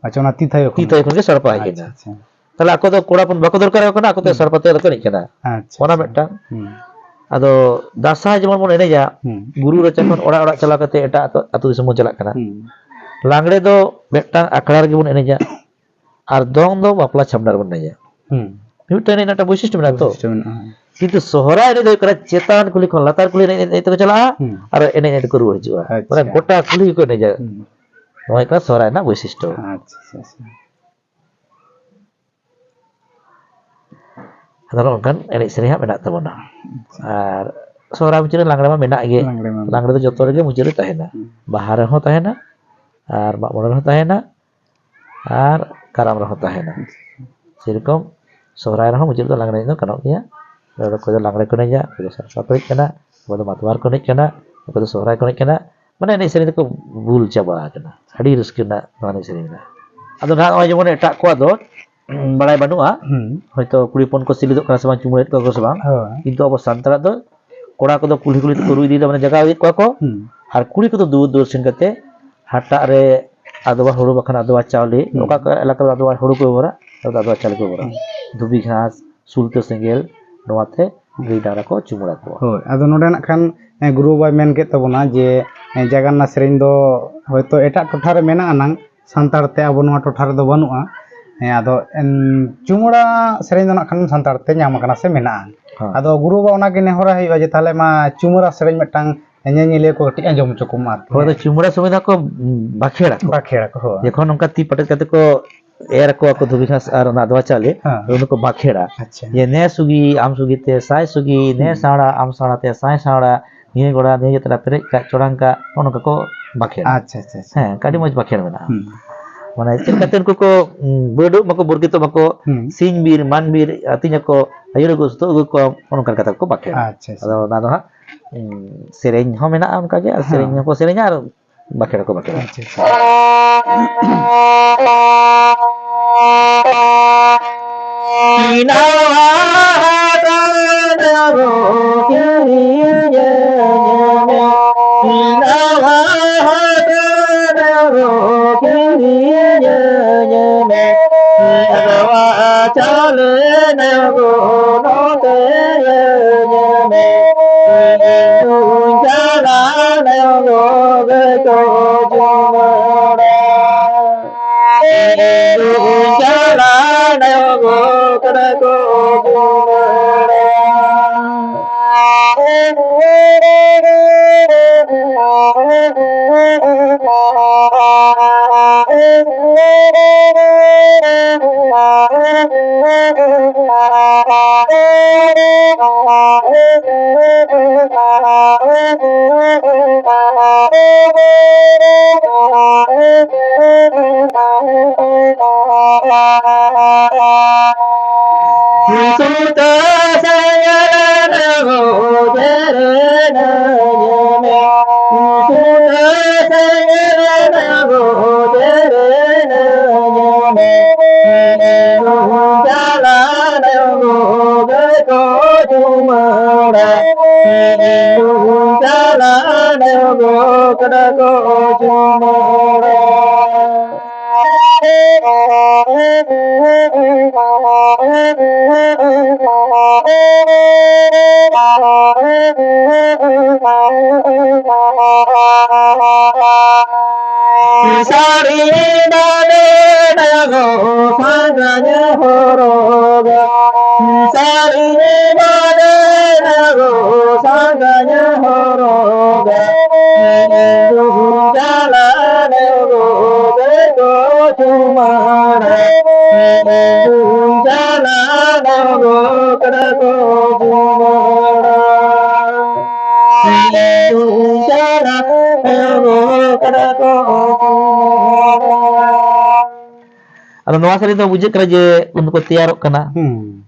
ᱟᱪᱪᱷᱟ, ᱚᱱᱟ ᱛᱤ ᱛᱷᱟᱭᱚ ᱠᱷᱚᱱ? ᱛᱤ ᱛᱷᱟᱭᱚ ᱠᱷᱚᱱ ᱜᱮ ᱥᱟᱲᱯᱟ ᱦᱮᱡ ᱟᱪᱪᱷᱟ, ᱮᱱᱟ᱾ ᱟᱪᱪᱷᱟ᱾ ᱛᱟᱦᱞᱮ ᱟᱠᱚ ᱫᱚ ᱠᱚᱲᱟ ᱦᱚᱯᱚᱱ ᱵᱟᱠᱚ ᱫᱚᱨᱠᱟᱨ ᱟᱠᱚ ᱠᱟᱱᱟ, ᱟᱠᱚ ᱛᱮ ᱦᱩᱸ᱾ ᱥᱟᱲᱯᱟ ᱛᱮ ᱟᱫᱚ ᱠᱚ ᱮᱱᱮᱡ ᱠᱟᱱᱟ᱾ ᱟᱪᱪᱷᱟ, ᱚᱱᱟ ᱟᱪᱪᱷᱟ᱾ ᱢᱤᱫᱴᱟᱝ᱾ ᱦᱩᱸ᱾ ᱟᱫᱚ ᱫᱟᱸᱥᱟᱭ ᱡᱮᱢᱚᱱ ᱵᱚᱱ ᱮᱱᱮᱡᱟ, ᱦᱩᱸ᱾ ᱜᱩᱨᱩ ᱨᱟᱪᱟ ᱠᱷᱚᱱ ᱚᱲᱟᱜ ᱚᱲᱟᱜ ᱪᱟᱞᱟᱣ ᱠᱟᱛᱮ ᱮᱴᱟᱜ ᱟᱹᱛᱩ, ᱟᱹᱛᱩ ᱫᱤᱥᱚᱢ ᱵᱚᱱ ᱪᱟᱞᱟᱜ ᱠᱟᱱᱟ᱾ ᱦᱩᱸ᱾ ᱞᱟᱜᱽᱲᱮ ᱫᱚ ᱢᱤᱫᱴᱟᱝ ᱟᱠᱷᱲᱟ ᱨᱮᱜᱮ ᱵᱚᱱ ᱮᱱᱮᱡᱟ, ᱟᱨ ᱫᱚᱝ ᱫᱚ ᱵᱟᱯᱞᱟ ᱪᱷᱟᱢᱰᱟ ᱨᱮᱵᱚᱱ ᱮᱱᱮᱡᱟ᱾ ᱦᱩᱸ᱾ ᱢᱤᱫᱴᱟᱝ ᱮᱱᱮᱡ ᱨᱮᱱᱟᱜ ᱵᱳᱭᱥᱤᱥᱴᱚ ᱢᱮᱱᱟᱜᱼᱟ ᱛᱚ᱾ ᱵᱳᱭᱥᱤᱥᱴᱚ ᱢᱮᱱᱟᱜᱼᱟ, ᱦᱮᱸ᱾ ᱠᱤᱱᱛᱩ ᱥᱚᱦᱨᱟᱭ ᱮᱱᱮᱡ ᱫᱚ ᱦᱩᱭᱩᱜ ᱠᱟᱱᱟ, ᱪᱮᱛᱟᱱ ᱠᱩᱞᱦᱤ ᱠᱷᱚᱱ ᱞᱟᱛᱟᱨ ᱠᱩᱞᱦᱤ ᱮᱱᱮᱡ, ᱮᱱᱮᱡ ᱛᱮᱠᱚ ᱪᱟᱞᱟᱜᱼᱟ, ᱦᱩᱸ᱾ ᱟᱨ ᱮᱱᱮᱡ ᱮᱱᱮᱡ ᱛᱮᱠᱚ ᱨᱩᱣᱟᱹᱲ ᱦᱤᱡᱩᱜᱼᱟ᱾ ᱟᱪᱪᱷᱟ᱾ ᱢᱟᱱᱮ ᱜᱚᱴᱟ ᱠᱩᱞᱦᱤ ᱜᱮᱠᱚ ᱮᱱᱮᱡᱟ᱾ ᱦᱩᱸ᱾ ᱱᱚᱣᱟ ᱦᱩᱭᱩᱜ ᱠᱟᱱᱟ ᱥᱚᱦᱨᱟᱭ ᱨᱮᱱᱟᱜ ᱵᱳᱭᱥᱤᱥᱴᱚ᱾ ᱟᱪᱪᱷᱟ, ᱟᱪᱪᱷᱟ, ᱟᱪᱪᱷᱟ᱾ ᱟᱫᱚ ᱱᱚᱜᱼᱚ ᱱᱚᱝᱠᱟᱱ ᱮᱱᱮᱡ ᱥᱮᱨᱮᱧ ᱦᱟᱸᱜ ᱢᱮᱱᱟᱜ ᱛᱟᱵᱚᱱᱟ᱾ ᱟᱨ ᱥᱚᱦᱨᱟᱭ ᱢᱩᱪᱟᱹᱫ ᱨᱮ ᱞᱟᱜᱽᱲᱮ ᱢᱟ ᱢᱮᱱᱟᱜ ᱜᱮ᱾ ᱞᱟᱜᱽᱲᱮ ᱢᱟ ᱞᱟᱜᱽᱲᱮ ᱫᱚ ᱡᱚᱛᱚ ᱨᱮᱜᱮ ᱢᱩᱪᱟᱹᱫ ᱨᱮ ᱛᱟᱦᱮᱱᱟ᱾ ᱦᱩᱸ᱾ ᱵᱟᱦᱟ ᱨᱮᱦᱚᱸ ᱛᱟᱦᱮᱱᱟ, ᱟᱨ ᱢᱟᱜ ᱢᱚᱬᱮ ᱨᱮᱦᱚᱸ ᱛᱟᱦᱮᱱᱟ, ᱟᱨ ᱠᱟᱨᱟᱢ ᱨᱮᱦᱚᱸ ᱛᱟᱦᱮᱱᱟ᱾ ᱥᱮᱨᱚᱠᱚᱢ ᱥᱚᱦᱨᱟᱭ ᱨᱮᱦᱚᱸ ᱢᱩᱪᱟᱹᱫ ᱨᱮᱫᱚ ᱞᱟᱜᱽᱲᱮ ᱮᱱᱮᱡ ᱫᱚ ᱜᱟᱱᱚᱜ ᱜᱮᱭᱟ᱾ ᱚᱠᱚᱭ ᱫᱚ ᱞᱟᱜᱽᱲᱮ ᱠᱚ ᱮᱱᱮᱡᱟ, ᱚᱠᱚᱭ ᱫᱚ ᱥᱟᱲᱯᱟ ᱠᱚ ᱮᱱᱮᱡ ᱠᱟᱱᱟ, ᱚᱠᱚᱭ ᱫᱚ ᱢᱟᱛᱣᱟᱨ ᱠᱚ ᱮᱱᱮᱡ ᱠᱟᱱᱟ, ᱚᱠᱚᱭ ᱫᱚ ᱥᱚᱦᱨᱟᱭ ᱠᱚ ᱮᱱᱮᱡ ᱠᱟᱱᱟ᱾ ᱢᱟᱱᱮ ᱮᱱᱮᱡ ᱥᱮᱨᱮᱧ ᱫᱚᱠᱚ ᱵᱷᱩᱞ ᱪᱟᱵᱟ ᱟᱠᱟᱱᱟ᱾ ᱟᱹᱰᱤ ᱨᱟᱹᱥᱠᱟᱹ ᱨᱮᱱᱟᱜ ᱱᱚᱣᱟ ᱮᱱᱮᱡ ᱥᱮᱨᱮᱧ ᱨᱮ᱾ ᱟᱫᱚ ᱱᱟᱦᱟᱜ ᱱᱚᱜᱼᱚᱭ ᱡᱮᱢᱚᱱ ᱮᱴᱟᱜ ᱠᱚᱣᱟᱜ ᱫᱚ, ᱩᱸ, ᱵᱟᱲᱟᱭ ᱵᱟᱹᱱᱩᱜᱼᱟ, ᱦᱩᱸ᱾ ᱦᱚᱭᱛᱳ ᱠᱩᱲᱤ ᱦᱚᱯᱚᱱ ᱠᱚ ᱥᱤᱞᱤᱫᱚᱜ ᱠᱟᱱᱟ ᱥᱮ ᱵᱟᱝ, ᱪᱩᱢᱟᱹᱲᱟᱭᱮᱫ ᱠᱚᱣᱟ ᱠᱚ ᱥᱮ ᱵᱟᱝ, ᱦᱳᱭ᱾ ᱠᱤᱱᱛᱩ ᱟᱵᱚ ᱥᱟᱱᱛᱟᱲᱟᱜ ᱫᱚ ᱠᱚᱲᱟ ᱠᱚᱫᱚ ᱠᱩᱞᱦᱤ ᱠᱩᱞᱦᱤ ᱛᱮᱠᱚ ᱨᱩ ᱤᱫᱤᱭᱮᱫᱟ, ᱢᱟᱱᱮ ᱡᱟᱜᱟᱣ ᱤᱫᱤᱭᱮᱫ ᱠᱚᱣᱟ ᱠᱚ, ᱦᱩᱸ᱾ ᱟᱨ ᱠᱩᱲᱤ ᱠᱚᱫᱚ ᱫᱩᱣᱟᱹᱨ ᱫᱩᱣᱟᱹᱨ ᱥᱮᱱ ᱠᱟᱛᱮ ᱦᱟᱴᱟᱜ ᱨᱮ ᱟᱫᱣᱟ ᱦᱩᱲᱩ ᱵᱟᱠᱷᱟᱱ ᱟᱫᱣᱟ ᱪᱟᱣᱞᱮ, ᱦᱩᱸ᱾ ᱚᱠᱟ ᱠᱚ ᱮᱞᱟᱠᱟ ᱨᱮ ᱟᱫᱣᱟ ᱦᱩᱲᱩ ᱠᱚ ᱵᱮᱵᱚᱦᱟᱨᱟ, ᱟᱫᱚ ᱟᱫᱣᱟ ᱪᱟᱣᱞᱮ ᱠᱚ ᱵᱮᱵᱚᱦᱟᱨᱟ᱾ ᱦᱩᱸ᱾ ᱫᱷᱩᱵᱤ ᱜᱷᱟᱸᱥ, ᱥᱩᱞᱛᱟᱹ ᱥᱮᱸᱜᱮᱞ, ᱱᱚᱣᱟᱛᱮ ᱜᱟᱹᱭ ᱰᱟᱝᱨᱟ ᱠᱚ ᱪᱩᱢᱟᱹᱲᱟ ᱠᱚᱣᱟ᱾ ᱦᱳᱭ, ᱟᱫᱚ ᱱᱚᱰᱮ ᱱᱟᱜ ᱠᱷᱟᱱ, ᱮ, ᱜᱩᱨᱩ ᱵᱟᱵᱟᱭ ᱢᱮᱱ ᱠᱮᱫ ᱛᱟᱵᱚᱱᱟ ᱡᱮ, ᱮ, ᱡᱟᱜᱟᱱᱱᱟ ᱥᱮᱨᱮᱧ ᱫᱚ ᱦᱚᱭᱛᱳ ᱮᱴᱟᱜ ᱴᱚᱴᱷᱟ ᱨᱮ ᱢᱮᱱᱟᱜ ᱟᱱᱟᱝ, ᱥᱟᱱᱛᱟᱲ ᱛᱮ ᱟᱵᱚ ᱱᱚᱣᱟ ᱴᱚᱴᱷᱟ ᱨᱮᱫᱚ ᱵᱟᱹᱱᱩᱜᱼᱟ᱾ ᱦᱮᱸ, ᱟᱫᱚ, ᱮᱱ, ᱪᱩᱢᱟᱹᱲᱟ ᱥᱮᱨᱮᱧ ᱫᱚ ᱱᱟᱜ ᱠᱷᱟᱱ ᱥᱟᱱᱛᱟᱲ ᱛᱮ ᱧᱟᱢ ᱟᱠᱟᱱᱟ ᱥᱮ ᱢᱮᱱᱟᱜᱼᱟ᱾ ᱦᱮᱸ᱾ ᱟᱫᱚ ᱜᱩᱨᱩ ᱵᱟᱵᱟ ᱚᱱᱟ ᱜᱮ ᱱᱮᱦᱚᱨᱟᱭ ᱦᱩᱭᱩᱜᱼᱟ ᱡᱮ ᱛᱟᱦᱚᱞᱮ ᱢᱟ ᱪᱩᱢᱟᱹᱲᱟ ᱥᱮᱨᱮᱧ ᱢᱤᱫᱴᱟᱝ ᱧᱮᱧᱮᱞᱤᱭᱟᱹ ᱠᱚ ᱠᱟᱹᱴᱤᱡ ᱟᱸᱡᱚᱢ ᱦᱚᱪᱚ ᱠᱚᱢᱟ ᱟᱨᱠᱤ᱾ ᱦᱳᱭ, ᱟᱫᱚ ᱪᱩᱢᱟᱹᱲᱟ ᱥᱚᱢᱚᱭ ᱫᱚ ᱠᱚ, ᱩᱸ, ᱵᱟᱸᱠᱷᱮᱲ ᱟᱠᱚ᱾ ᱵᱟᱸᱠᱷᱮᱲ ᱟᱠᱚ, ᱦᱳᱭ᱾ ᱡᱚᱠᱷᱚᱱ ᱚᱱᱠᱟ ᱛᱤ ᱯᱟᱴᱮᱫ ᱠᱟᱛᱮ ᱠᱚ ᱮᱨ ᱟᱠᱚᱣᱟ ᱠᱚ ᱫᱷᱩᱵᱤ ᱜᱷᱟᱸᱥ ᱟᱨ ᱚᱱᱟ ᱟᱫᱣᱟ ᱪᱟᱣᱞᱮ, ᱦᱮᱸ᱾ ᱩᱱ ᱫᱚᱠᱚ ᱵᱟᱸᱠᱷᱮᱲᱟ᱾ ᱟᱪᱪᱷᱟ᱾ ᱡᱮ, "ᱱᱮ ᱥᱩᱜᱤ, ᱟᱢ ᱥᱩᱜᱤ ᱛᱮ ᱥᱟᱭ ᱥᱩᱜᱤ, ᱱᱮ ᱦᱩᱸ᱾ ᱥᱟᱣᱲᱟ, ᱟᱢ ᱥᱟᱣᱲᱟ ᱛᱮ ᱥᱟᱭ ᱥᱟᱣᱲᱟ, ᱱᱤᱭᱟᱹ ᱜᱚᱲᱟ, ᱱᱤᱭᱟᱹ ᱡᱟᱛᱨᱟ, ᱯᱮᱨᱮᱡ ᱠᱟᱜ, ᱪᱚᱲᱟᱝ ᱠᱟᱜ", ᱱᱚᱜᱼᱚ ᱱᱚᱝᱠᱟ ᱠᱚ ᱵᱟᱸᱠᱷᱮᱲᱟ᱾ ᱟᱪᱪᱷᱟ, ᱟᱪᱪᱷᱟ, ᱟᱪᱪᱷᱟ᱾ ᱦᱮᱸ, ᱚᱱᱠᱟ ᱟᱹᱰᱤ ᱢᱚᱡᱽ ᱵᱟᱸᱠᱷᱮᱲ ᱢᱮᱱᱟᱜᱼᱟ᱾ ᱦᱩᱸ᱾ ᱢᱟᱱᱮ, ᱪᱮᱫ ᱞᱮᱠᱟᱛᱮ ᱩᱱᱠᱩ ᱠᱚ, ᱩᱸ, ᱵᱟᱹᱰᱚᱜ ᱢᱟᱠᱚ, ᱵᱚᱨᱜᱤᱛᱚᱜ ᱢᱟᱠᱚ, ᱦᱩᱸ᱾ ᱥᱤᱧ ᱵᱤᱨ, ᱢᱟᱱ ᱵᱤᱨ, ᱟᱹᱛᱤᱧ ᱟᱠᱚ, ᱟᱹᱭᱩᱨ ᱟᱹᱜᱩ, ᱥᱩᱛᱩᱜ ᱟᱹᱜᱩ ᱠᱚᱣᱟ, ᱚᱱᱠᱟᱱ ᱠᱟᱛᱷᱟ ᱠᱚ ᱵᱟᱸᱠᱷᱮᱲᱟ᱾ ᱟᱪᱪᱷᱟ, ᱟᱪᱪᱷᱟ᱾ ᱟᱫᱚ ᱚᱱᱟ ᱫᱚ ᱦᱟᱸᱜ, ᱩᱸ, ᱥᱮᱨᱮᱧ ᱦᱚᱸ ᱢᱮᱱᱟᱜᱼᱟ ᱚᱱᱠᱟ ᱜᱮ, ᱟᱨ ᱦᱮᱸ᱾ ᱥᱮᱨᱮᱧ ᱦᱚᱸᱠᱚ ᱥᱮᱨᱮᱧᱟ, ᱟᱨ ᱵᱟᱸᱠᱷᱮᱲ ᱦᱚᱸᱠᱚ ᱵᱟᱸᱠᱷᱮᱲᱟ᱾ ᱟᱪᱪᱷᱟ, ᱟᱪᱪᱷᱟ᱾ ᱥᱩᱛᱟᱹ ᱥᱮᱸᱜᱮᱞ ᱰᱚᱸᱜᱚ ᱡᱮᱨᱮᱲ ᱧᱮᱞ ᱢᱮ᱾ ᱥᱩᱛᱟᱹ ᱥᱮᱸᱜᱮᱞ ᱰᱚᱸᱜᱚ ᱡᱮᱨᱮᱲ ᱧᱮᱞ ᱢᱮ᱾ ᱪᱟᱞᱟᱜ ᱰᱚᱸᱜᱚ ᱜᱮᱠᱚ ᱪᱩᱢᱟᱹᱲᱟ᱾ ᱪᱟᱞᱟᱜ ᱰᱚᱸᱜᱚ ᱠᱟᱰᱟ ᱠᱚ ᱪᱩᱢᱟᱹᱲᱟ᱾ ᱥᱟᱹᱲᱤ ᱵᱟᱸᱫᱮ ᱰᱚᱸᱜᱚ ᱥᱟᱸᱜᱟᱧ ᱦᱚᱨᱚᱜᱟ᱾ ᱥᱟᱹᱲᱤ ᱵᱟᱸᱫᱮ ᱰᱚᱸᱜᱚ ᱥᱟᱸᱜᱟᱧ ᱦᱚᱨᱚᱜᱟ᱾ ᱪᱟᱞᱟᱜ ᱰᱚᱸᱜᱚ ᱜᱮᱠᱚ ᱪᱩᱢᱟᱹᱲᱟ᱾ ᱪᱟᱞᱟᱜ ᱰᱚᱸᱜᱚ ᱠᱟᱰᱟ ᱠᱚ ᱪᱩᱢᱟᱹᱲᱟ᱾ ᱪᱟᱞᱟᱜ ᱰᱚᱸᱜᱚ ᱠᱟᱰᱟ ᱠᱚ ᱪᱩᱢᱟᱹᱲᱟ᱾ ᱟᱫᱚ ᱱᱚᱣᱟ ᱥᱮᱨᱮᱧ ᱫᱚ ᱵᱩᱡᱷᱟᱹᱜ ᱠᱟᱱᱟ ᱡᱮ ᱩᱱᱠᱩ ᱠᱚ ᱛᱮᱭᱟᱨᱚᱜ ᱠᱟᱱᱟ᱾ ᱦᱩᱸ᱾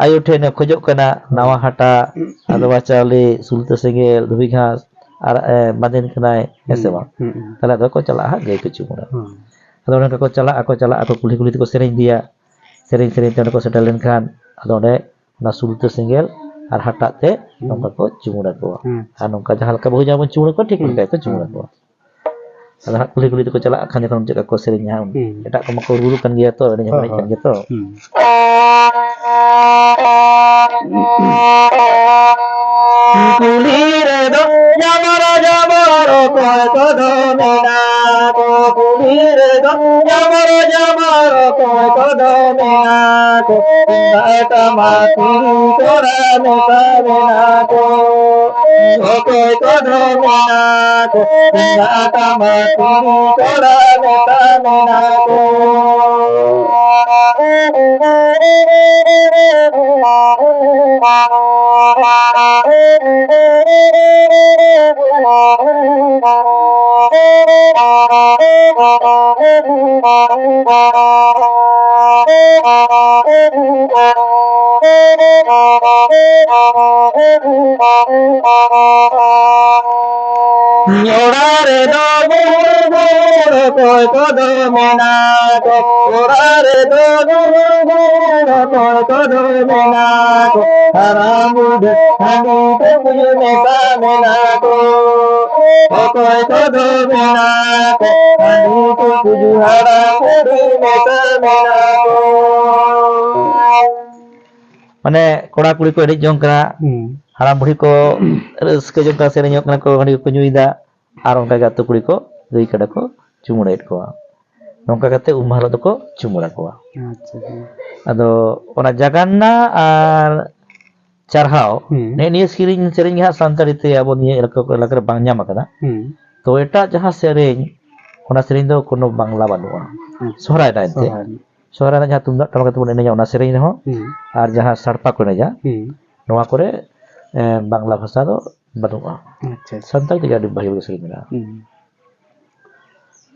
ᱟᱭᱳ ᱴᱷᱮᱱ ᱮ ᱠᱷᱚᱡᱚᱜ ᱠᱟᱱᱟ, ᱦᱩᱸ᱾ ᱱᱟᱣᱟ ᱦᱟᱴᱟᱜ, ᱟᱫᱽᱣᱟ ᱪᱟᱣᱞᱮ, ᱥᱩᱞᱛᱟᱹ ᱥᱮᱸᱜᱮᱞ, ᱫᱷᱩᱵᱤ ᱜᱷᱟᱸᱥ, ᱟᱨ, ᱮ, ᱵᱟᱸᱫᱮᱱ ᱠᱟᱱᱟᱭ, ᱦᱮᱸ ᱥᱮ ᱦᱩᱸ, ᱵᱟᱝ? ᱦᱩᱸ, ᱦᱩᱸ᱾ ᱛᱟᱦᱞᱮ ᱟᱫᱚ ᱠᱚ ᱪᱟᱞᱟᱜᱼᱟ ᱦᱟᱸᱜ ᱜᱟᱹᱭ ᱠᱚ ᱪᱩᱢᱟᱹᱲᱟ᱾ ᱦᱩᱸ᱾ ᱟᱫᱚ ᱚᱱᱮ ᱚᱱᱠᱟ ᱠᱚ ᱪᱟᱞᱟᱜ ᱟᱠᱚ, ᱪᱟᱞᱟᱜ ᱟᱠᱚ, ᱠᱩᱞᱦᱤ ᱠᱩᱞᱦᱤ ᱛᱮᱠᱚ ᱥᱮᱨᱮᱧ ᱤᱫᱤᱭᱟ᱾ ᱥᱮᱨᱮᱧ ᱥᱮᱨᱮᱧ ᱛᱮ ᱚᱸᱰᱮ ᱠᱚ ᱥᱮᱴᱮᱨ ᱞᱮᱱᱠᱷᱟᱱ, ᱟᱫᱚ ᱚᱸᱰᱮ ᱚᱱᱟ ᱥᱩᱞᱛᱟᱹ ᱥᱮᱸᱜᱮᱞ ᱟᱨ ᱦᱟᱴᱟᱜ ᱛᱮ ᱦᱩᱸ᱾ ᱱᱚᱝᱠᱟ ᱠᱚ ᱪᱩᱢᱟᱹᱲᱟ ᱠᱚᱣᱟ᱾ ᱦᱩᱸ᱾ ᱟᱨ ᱱᱚᱝᱠᱟ ᱡᱟᱦᱟᱸ ᱞᱮᱠᱟ ᱵᱟᱹᱦᱩ ᱡᱟᱶᱟᱭ ᱵᱚᱱ ᱪᱩᱢᱟᱹᱲᱟ ᱠᱚᱣᱟ, ᱴᱷᱤᱠ ᱦᱩᱸ᱾ ᱚᱱᱠᱟ ᱜᱮᱠᱚ ᱪᱩᱢᱟᱹᱲᱟ ᱠᱚᱣᱟ᱾ ᱟᱫᱚ ᱦᱟᱸᱜ ᱠᱩᱞᱦᱤ ᱠᱩᱞᱦᱤ ᱛᱮᱠᱚ ᱪᱟᱞᱟᱜ ᱠᱷᱟᱱ ᱡᱚᱠᱷᱚᱱ ᱪᱮᱫ ᱞᱮᱠᱟ ᱠᱚ ᱥᱮᱨᱮᱧᱟ ᱦᱟᱸᱜ, ᱦᱩᱸ᱾ ᱮᱴᱟᱜ ᱠᱚᱢᱟ ᱠᱚ ᱨᱩᱨᱩ ᱠᱟᱱ ᱜᱮᱭᱟ ᱛᱚ, ᱮᱱᱮᱡ ᱦᱚᱸ ᱦᱚᱸ ᱮᱱᱮᱡ ᱠᱟᱱ ᱦᱚᱸ᱾ ᱜᱮᱭᱟ ᱛᱚ᱾ ᱦᱩᱸ᱾ ᱠᱩᱞᱦᱤ ᱨᱮᱫᱚ ᱡᱟᱢᱟᱨ ᱡᱟᱢᱟᱨ ᱚᱠᱚᱭ ᱠᱚᱫᱚ ᱢᱮᱱᱟᱜ ᱠᱚ, ᱠᱩᱞᱦᱤ ᱨᱮᱫᱚ ᱡᱟᱢᱟᱨ ᱡᱟᱢᱟᱨ ᱚᱠᱚᱭ ᱠᱚᱫᱚ ᱢᱮᱱᱟᱜ ᱠᱚ, ᱛᱩᱢᱫᱟᱜ ᱴᱟᱢᱟᱠ ᱨᱩ ᱠᱚᱲᱟ ᱢᱮᱥᱟ ᱢᱮᱱᱟᱜ ᱠᱚ᱾ ᱚᱠᱚᱭ ᱠᱚᱫᱚ ᱢᱮᱱᱟᱜ ᱠᱚ, ᱛᱩᱢᱫᱟᱜ ᱴᱟᱢᱟᱠ ᱨᱩ ᱠᱚᱲᱟ ᱢᱮᱥᱟ ᱢᱮᱱᱟᱜ ᱠᱚ᱾ ᱚᱲᱟᱜ ᱨᱮᱫᱚ ᱜᱩᱨ ᱜᱩᱨ ᱚᱠᱚᱭ ᱠᱚᱫᱚ ᱢᱮᱱᱟᱜ ᱠᱚ, ᱚᱲᱟᱜ ᱨᱮᱫᱚ ᱜᱩᱨ ᱜᱩᱨ ᱚᱠᱚᱭ ᱠᱚᱫᱚ ᱢᱮᱱᱟᱜ ᱠᱚ, ᱦᱟᱲᱟᱢ ᱵᱩᱰᱷᱤ ᱦᱟᱺᱰᱤ ᱴᱩᱠᱩᱡ ᱢᱮᱥᱟ ᱢᱮᱱᱟᱜ ᱠᱚ, ᱚᱠᱚᱭ ᱠᱚᱫᱚ ᱢᱮᱱᱟᱜ ᱠᱚ, ᱦᱟᱺᱰᱤ ᱴᱩᱠᱩᱡ ᱦᱟᱲᱟᱢ ᱵᱩᱰᱷᱤ ᱢᱮᱥᱟ ᱢᱮᱱᱟᱜ ᱠᱚ᱾ ᱢᱟᱱᱮ ᱠᱚᱲᱟ ᱠᱩᱲᱤ ᱠᱚ ᱮᱱᱮᱡ ᱡᱚᱝ ᱠᱟᱱᱟ, ᱦᱩᱸ᱾ ᱦᱟᱲᱟᱢ ᱵᱩᱲᱦᱤ ᱠᱚ ᱨᱟᱹᱥᱠᱟᱹ ᱡᱚᱝ ᱠᱟᱱᱟ, ᱥᱮᱨᱮᱧᱚᱜ ᱠᱟᱱᱟ ᱠᱚ, ᱦᱟᱺᱰᱤ ᱠᱚᱠᱚ ᱧᱩᱭᱮᱫᱟ, ᱟᱨ ᱚᱱᱠᱟ ᱜᱮ ᱟᱹᱛᱩ ᱠᱩᱲᱤ ᱠᱚ ᱜᱟᱹᱭ ᱠᱟᱰᱟ ᱠᱚ ᱪᱩᱢᱟᱹᱲᱟᱭᱮᱫ ᱠᱚᱣᱟ᱾ ᱱᱚᱝᱠᱟ ᱠᱟᱛᱮ ᱩᱢ ᱢᱟᱦᱟ ᱦᱤᱞᱳᱜ ᱫᱚᱠᱚ ᱪᱩᱢᱟᱹᱲᱟ ᱠᱚᱣᱟ᱾ ᱟᱪᱪᱷᱟ, ᱦᱮᱸ᱾ ᱟᱫᱚ ᱚᱱᱟ ᱡᱟᱜᱟᱱᱱᱟ ᱟᱨ ᱪᱟᱨᱦᱟᱣ, ᱦᱩᱸ᱾ ᱱᱮᱜᱼᱮ ᱱᱤᱭᱟᱹ ᱥᱮᱨᱮᱧ, ᱥᱮᱨᱮᱧ ᱜᱮ ᱦᱟᱸᱜ ᱥᱟᱱᱛᱟᱲᱤ ᱛᱮ ᱟᱵᱚ ᱱᱤᱭᱟᱹ ᱮᱞᱟᱠᱟ, ᱮᱞᱟᱠᱟ ᱨᱮ ᱵᱟᱝ ᱧᱟᱢ ᱟᱠᱟᱱᱟ᱾ ᱦᱩᱸ᱾ ᱛᱚ ᱮᱴᱟᱜ ᱡᱟᱦᱟᱸ ᱥᱮᱨᱮᱧ, ᱚᱱᱟ ᱥᱮᱨᱮᱧ ᱫᱚ ᱠᱳᱱᱳ ᱵᱟᱝᱞᱟ ᱵᱟᱹᱱᱩᱜᱼᱟ᱾ ᱟᱪᱪᱷᱟ᱾ ᱥᱚᱦᱨᱟᱭ ᱨᱮᱱᱟᱜ ᱮᱱᱛᱮ᱾ ᱥᱚᱦᱨᱟᱭ ᱨᱮᱱᱟᱜ᱾ ᱥᱚᱦᱨᱟᱭ ᱨᱮᱱᱟᱜ ᱡᱟᱦᱟᱸ ᱛᱩᱢᱫᱟᱜ ᱴᱟᱢᱟᱠ ᱟᱛᱮ ᱵᱚᱱ ᱮᱱᱮᱡᱟ, ᱚᱱᱟ ᱥᱮᱨᱮᱧ ᱨᱮᱦᱚᱸ, ᱦᱩᱸ᱾ ᱟᱨ ᱡᱟᱦᱟᱸ ᱥᱟᱲᱯᱟ ᱠᱚ ᱮᱱᱮᱡᱟ, ᱦᱩᱸ᱾ ᱱᱚᱣᱟ ᱠᱚᱨᱮ, ᱮ, ᱵᱟᱝᱞᱟ ᱵᱷᱟᱥᱟ ᱫᱚ ᱵᱟᱹᱱᱩᱜᱼᱟ᱾ ᱟᱪᱪᱷᱟ, ᱟᱪᱪᱷᱟ᱾ ᱥᱟᱱᱛᱟᱲᱤ ᱛᱮᱜᱮ ᱟᱹᱰᱤ ᱵᱷᱟᱹᱜᱤ ᱵᱷᱟᱹᱜᱤ ᱥᱮᱨᱮᱧ ᱢᱮᱱᱟᱜᱼᱟ᱾ ᱦᱩᱸ᱾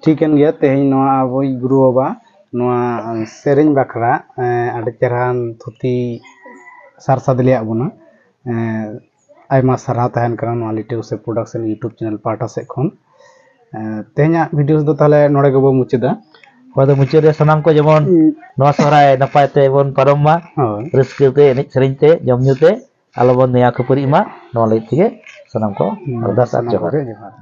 ᱴᱷᱤᱠ ᱠᱟᱱ ᱜᱮᱭᱟ, ᱛᱮᱦᱮᱧ ᱱᱚᱣᱟ ᱟᱵᱚᱭᱤᱡ ᱜᱩᱨᱩ ᱵᱟᱵᱟ ᱱᱚᱣᱟ ᱥᱮᱨᱮᱧ ᱵᱟᱠᱷᱨᱟ, ᱮ, ᱟᱹᱰᱤ ᱪᱮᱦᱨᱟᱱ ᱛᱷᱩᱛᱤ ᱥᱟᱨ ᱥᱟᱫᱽ ᱞᱮᱭᱟᱜ ᱵᱚᱱᱟ᱾ ᱮ, ᱟᱭᱢᱟ ᱥᱟᱨᱦᱟᱣ ᱛᱟᱦᱮᱱ ᱠᱟᱱᱟ ᱱᱚᱣᱟ ᱞᱤᱴᱟᱹ ᱜᱚᱸᱥᱟᱭ ᱯᱨᱚᱰᱟᱠᱥᱚᱱ YouTube ᱪᱮᱱᱮᱞ ᱯᱟᱦᱴᱟ ᱥᱮᱫ ᱠᱷᱚᱱ᱾ ᱮ, ᱛᱮᱦᱮᱧᱟᱜ ᱵᱷᱤᱰᱤᱭᱳ ᱫᱚ ᱛᱟᱦᱚᱞᱮ ᱱᱚᱰᱮ ᱜᱮᱵᱚ ᱢᱩᱪᱟᱹᱫᱟ᱾ ᱚᱠᱟ ᱫᱚ ᱢᱩᱪᱟᱹᱫ ᱨᱮ ᱥᱟᱱᱟᱢ ᱠᱚ ᱡᱮᱢᱚᱱ ᱦᱩᱸ᱾ ᱱᱚᱣᱟ ᱥᱚᱦᱨᱟᱭ ᱱᱟᱯᱟᱭ ᱛᱮᱵᱚᱱ ᱯᱟᱨᱚᱢ ᱢᱟ, ᱦᱳᱭ᱾ ᱨᱟᱹᱥᱠᱟᱹ ᱛᱮ, ᱮᱱᱮᱡ ᱥᱮᱨᱮᱧ ᱛᱮ, ᱡᱚᱢ ᱧᱩ ᱛᱮ ᱟᱞᱚᱵᱚᱱ ᱱᱮᱭᱟ ᱠᱷᱟᱹᱯᱟᱹᱨᱤᱜ ᱢᱟ, ᱱᱚᱣᱟ ᱞᱟᱹᱜᱤᱫ ᱛᱮᱜᱮ ᱥᱟᱱᱟᱢ ᱠᱚ ᱦᱩᱸ, ᱟᱨᱫᱟᱥ ᱟᱨ ᱥᱟᱱᱟᱢ ᱡᱚᱦᱟᱨ᱾ ᱠᱚᱜᱮ ᱡᱚᱦᱟᱨ᱾